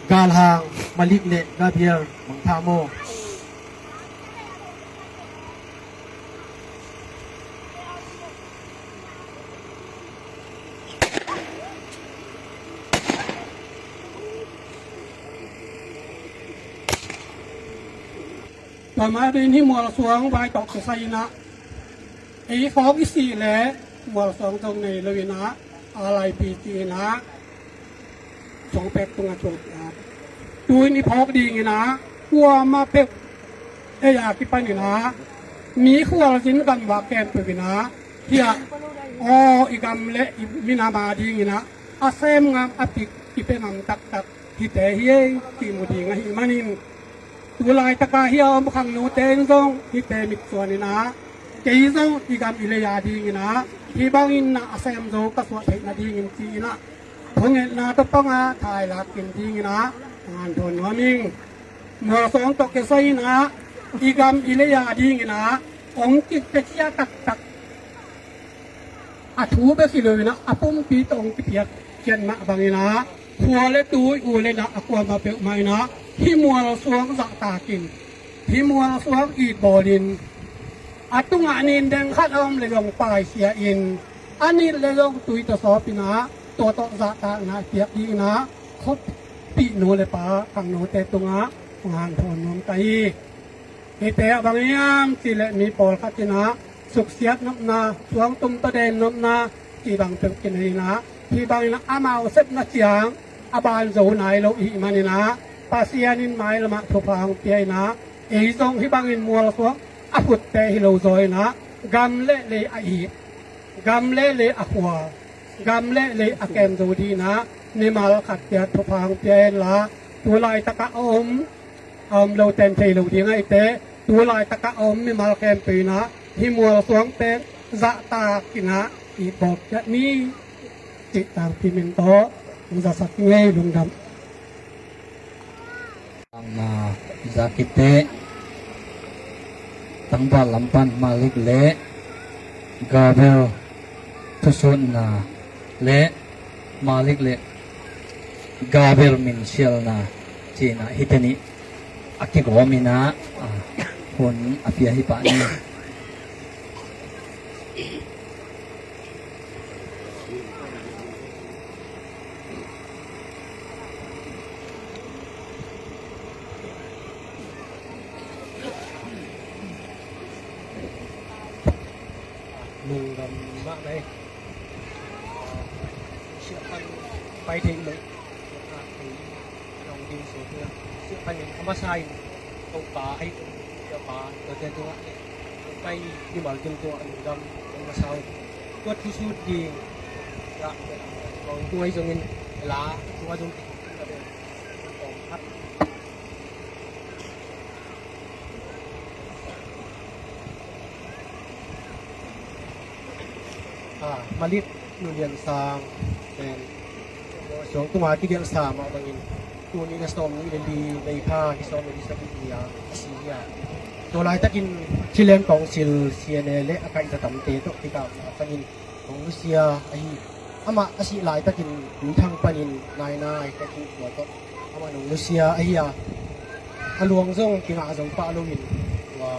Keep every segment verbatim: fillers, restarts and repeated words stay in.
Galhang Malik le Gabriel Mangthamo. Tua mah bangin hih mualsuang vai tawh kisai in ah, ei khawng i sih leh mualsuang zong nei lo in ah, R I P ci in ah, suang pek tungah suang pek. Tu-in i phawk ding in ah, kuamah peuh ei a kipan in ah, mi khualzin gamvak khempeuh in ah, hiah aw i gam le i minam a ding in ah, a sem ngam, a pik i pia ngam taktak hihte hi ei cih mu ding ahih manin, tu laitak a hih a om khangnote in zong hihte mitsuan in ah, kei zong i gam i lei a ding in ah, hih bangin na a sem zo ka suah theih nadingin ci in ah, thungetna tawh pang a thailak kik ding in ah, hong hanthawn nuam ing. Mualsuang tawh kisai in ah, i gam i lei a ding in ah, hong kipia khia taktak, a thu bek hi lo in ah, a pumpi tawh hong kipiak khiat mah bangin ah, khua le tui, u le nau, a kuamah peuhmah in ah, hih mualsuang zahtak in, hih mualsuang it bawl in, a tungah nin deng khat a om leh zong paikhia in, a nilh leh zong tui tawh sawp in ah, tua tawh zahtakna piak ding in ah, khuapi nu le pa khangnote tungah hong hanthawn nuam ka hi. Hihte ah bang hiam cih leh mi pawlkhat in ah suksiat nopna, suangtum tawh den nopna cih bang peuh kinei in ah, hih bangin ah amau sepna ciang a ban zo nai lo i hih manin ah, Pasian in mailamah thupha hong pia in ah, ei zong hih bangin mualsuang a phutte hi lo zaw in ah, gam le lei a it, gam le lei a khua, gam le lei a kem zo ding in ah, mimal khat ciat thupha hong pia hen la, tu laitak a om, a om lo ten thei lo ding ahih teh, tu laitak a om mimal khempeuh in ah, hih mualsuang pen zahtak in ah, it bawl khiat ni cih tangpi min tawh hong zasak ing ei. Lungdam. Na, i za khit teh, tangval lam pan Malik le Gabriel thusutna le Malik le Gabriel min sialna ci in ah, hihte nih a kigawm in ah, a, hun a pia hi pah ni. Lungdam mah na hi. Siah pan pai thei lo. Siah panin a masa in Topa ahi, Topa, tuate tungah pai mimal kim tungah lungdam a masa uh. Tua thusut ding, tua ahi zongin la, tua zong Ah, Malik Nu Lian Sang pen, suang tungah kigelhsa mah bangin, tul nih le sawmnih le li, May kha ni sawm le li sagih ni a, a si hi a. Tua laitakin Chin Land Council, C N A le a kaihza tamte tawh kikapna bangin hong nusia ahi. Amah a sih laitakin Tuithang panin Nainai ka kih tua tawh amah nong nusia ahi a. A luang zong kingah zong pah loin tua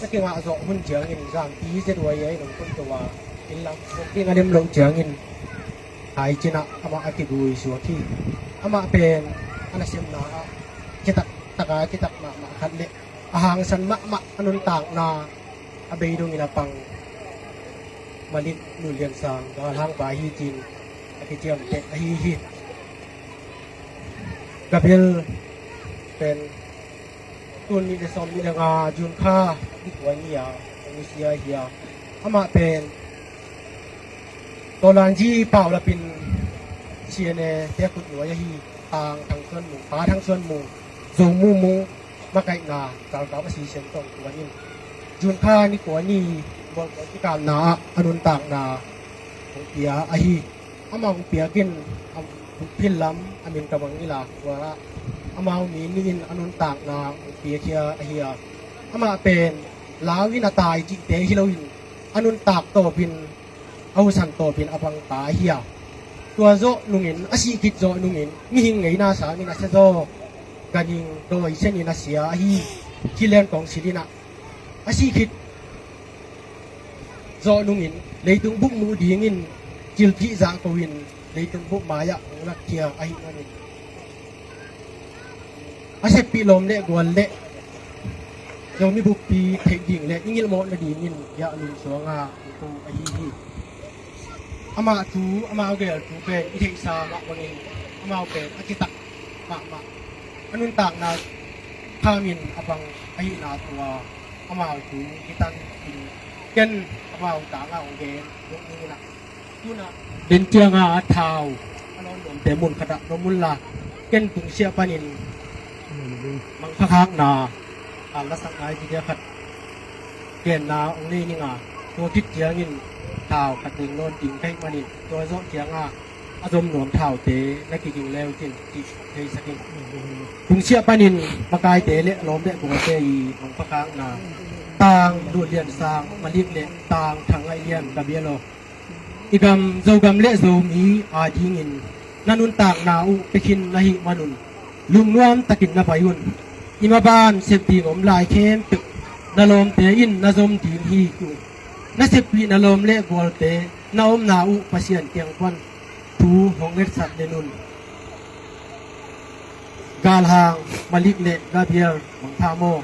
na kingah zawh hun ciangin Zangpi Z Y A in hong put to a, inn lam kong ding a nem loh ciangin Thaichin ah amah a kigui suak hi. Amah pen a nasemna ah kitak taka kitak mahmah khat le a hangsan mahmah a nuntakna a bei dongin a pang Malik Nu Lian Sang galhang pa hi cin a kiciamteh ahi hi. Gabriel pen tul nih le sawmnih le nga June kha ni kua ni a hong nusia hi a. Amah pen Tawlanji paulapin C N A te khut nuai ahi Tang Thang Suan Mung, Pa Thang Suan Mung, Zo Mu Mung makaihna Kalkau a sisen tawh kuan in June kha ni kua ni bawlkaw kikamna ah a nuntakna hong pia ahi. Amah hong piak in a phil lam a min ka mang ila khua ah amau mi nih in a nuntakna hong piakhia ahi a. Amah pen lau in a tai cihte hi loin a nuntak tawpin a husan tawpin a pangpa ahi a. Tua zawh nungin, a sih khit zawh nungin mihing ngeina sangin a sia zaw, ganhing dawi senin a sia ahi. Chinland Council in ah a sih khit zawh nungin leitung bup muh dingin cilthih zahko in leitung bup mai-ah hong lakkhia ahih manin a seppih lawm le gual le Zomi buppi theih ding le i ngilh mawh nadingin biak lungsuanga hong ko ahi hi. Amah thu, amau gel thu pen i theihsa mah bangin amau pen a citak mahmah, a nuntakna khamin a bang ahihna tua amau thu hi tan in, ken amau tangah hong gen dong ning in ah, tu-in ah den ciangah a thau a lawn nuamte mun khatah nuam unla, ken tungsiah panin mangpha khakna a lasak nai video khat genna hong nei ning a, tua khit ciangin thau khat ding lawn ding ka hih manin tua zawh ciangah a zom nuam thaute na kiging le uh cin cih theisak in. Tungsiah panin makaite le lawm le gualte i mangpha khakna tang Lulian Sang Malik le tang Thang Ngai Lian Gabriel aw, i gam Zogam le Zomi adingin na nuntakna uh pia khin na hih manun lungnuam takin na pai un. I maban sep ding om lai khempeuh na lawmte in na zom ding hi uh. Na seppih na lawm le gualte na omna uh Pasian kiang pan thu hong ngetsat len un. Galhang Malik le Gabriel mangpha maw.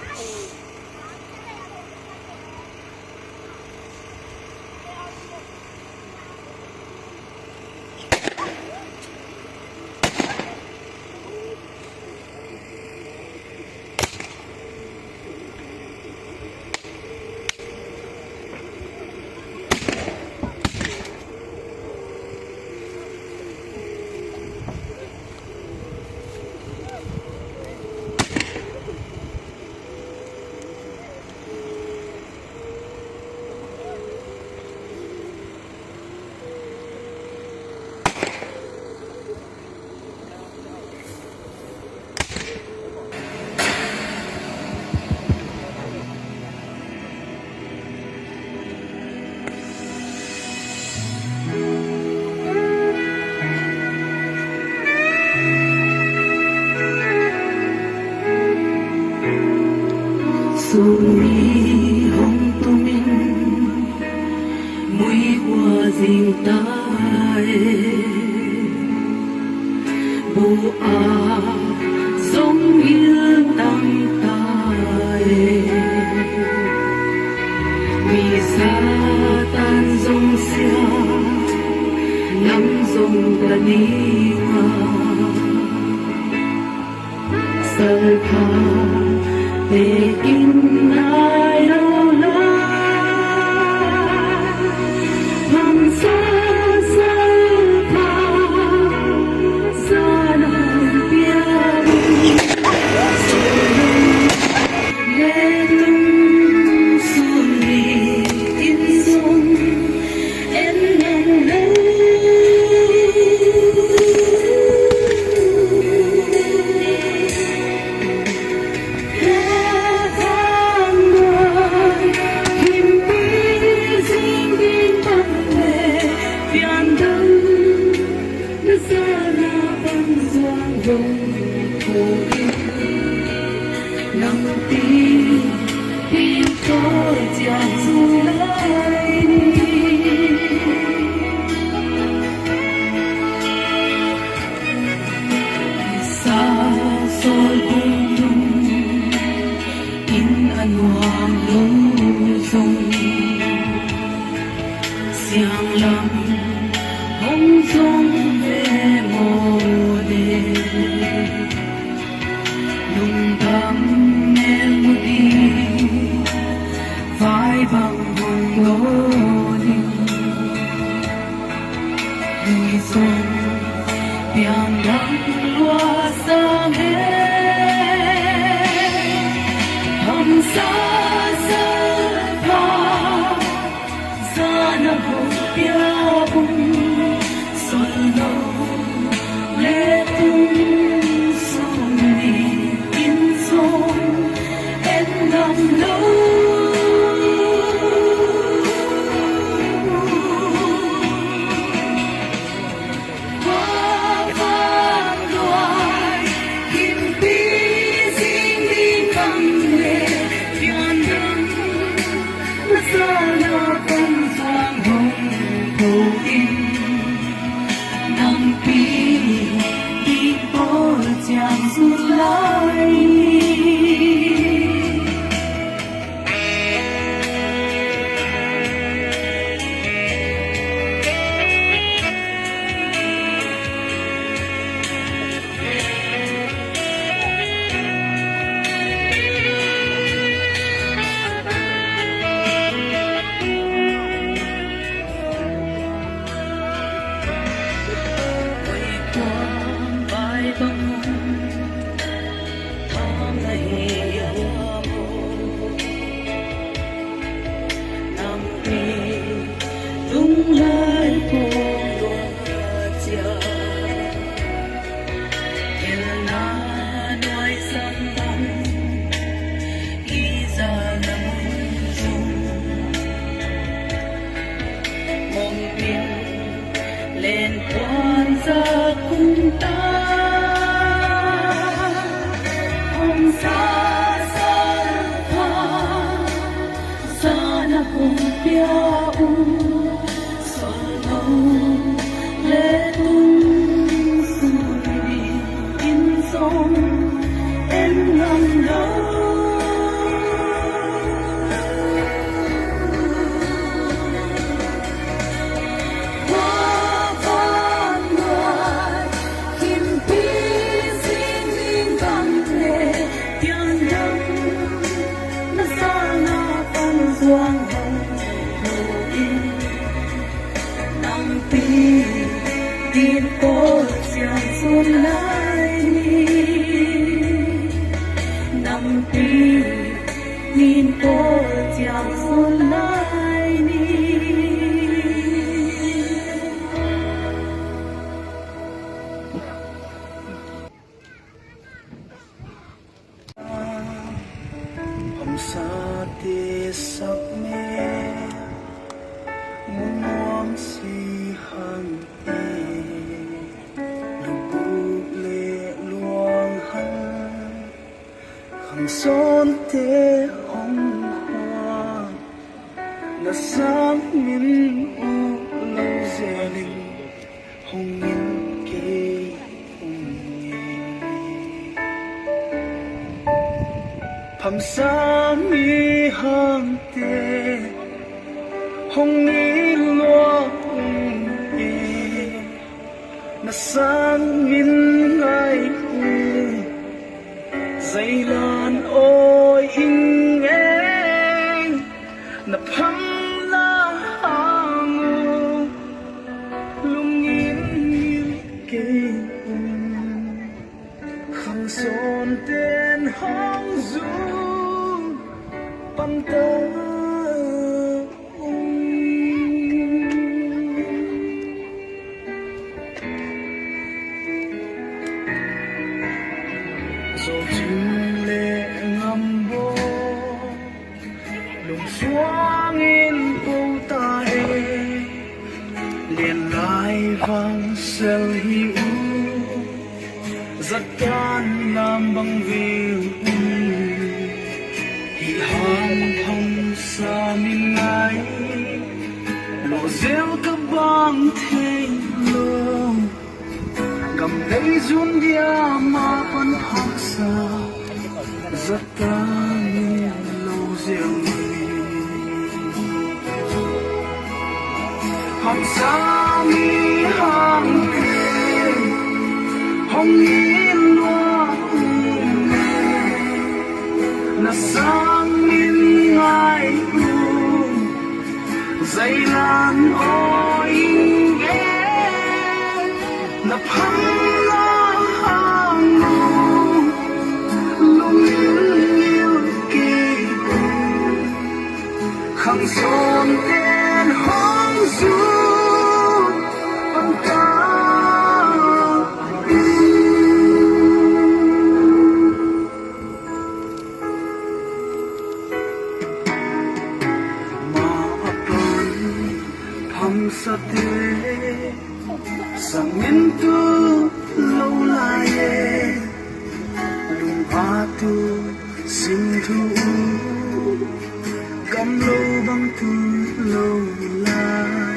Sumi hong tumin mui hua zing ta e. Bu a zong il tam ta e. Mi Satan zong sia, nang zong ka ning a. Salpha tekin nai lo lai, hamsa salpha, sana piang. Sianglam hong zong ve maw le, lungdam mel mu ding vai bang hong gaw ding. Lui zong piang dang lua sang e, hamsa salpha. Zana hong pia bung, sol lo le tung sung ni in sung en dam lo. Len puan za kum ta, hong sa sa pha, sa na hong pia uh, sol nong le tung suni in song en ngam lo. Min pawl ciang sun lai ni. Hamsate sak me, mu nuam si hang e, lubuk le luang hang. Khangsawnte hong huang, na sang min uh lo zelin hong in kei ung e. Phamsa mi hangte hong in lua ung e. Na sang min ngai uh, zeilan awi ing e. Na phamna hang uh, lungin ngil kei un. Khangsawnten hong zui pan ta. Zawlcing le ngambaw lungsuangin po ta e, lian lai vang sel hi uh. Zatan lam bang viu, hih hang phamsa min ngai, lawhzel ka bang thei lo. Gam lei zun dia ma pan phamsa, zatan lo zel ni. Phamsa mi hangte hong in lua ung e, na sang min ngai uh, zeilan awi ing e. Na phamna hang uh, lungin ngil kei un. Khangsawnten hong zui pan ta. Ma a pan phamsate, sang min tu lo lai e, lung a tu sim thu, gam lo bang tu lo lai.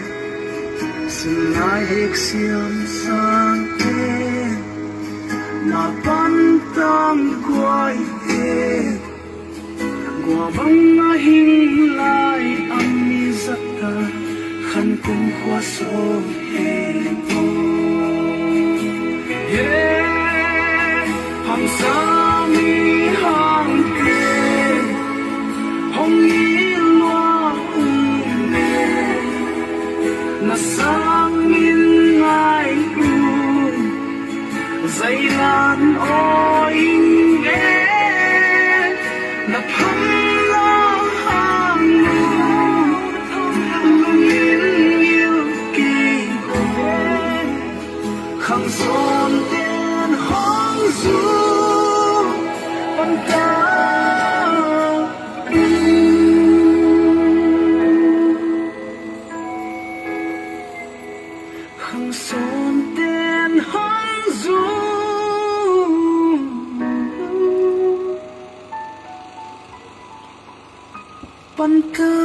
Sin lai hek siam sang e, ma pan tang guai e. Gua bang a hing lai a mi zat ta, khan kum khua sawm he aw. He, phamsa mi hangte hong in lua ung e, na sang min ngai uh, zeilan awi ing e. Na phamna hang uh, lungin ngil kei un. Khangsawnten hong zui pan ta. Pangkal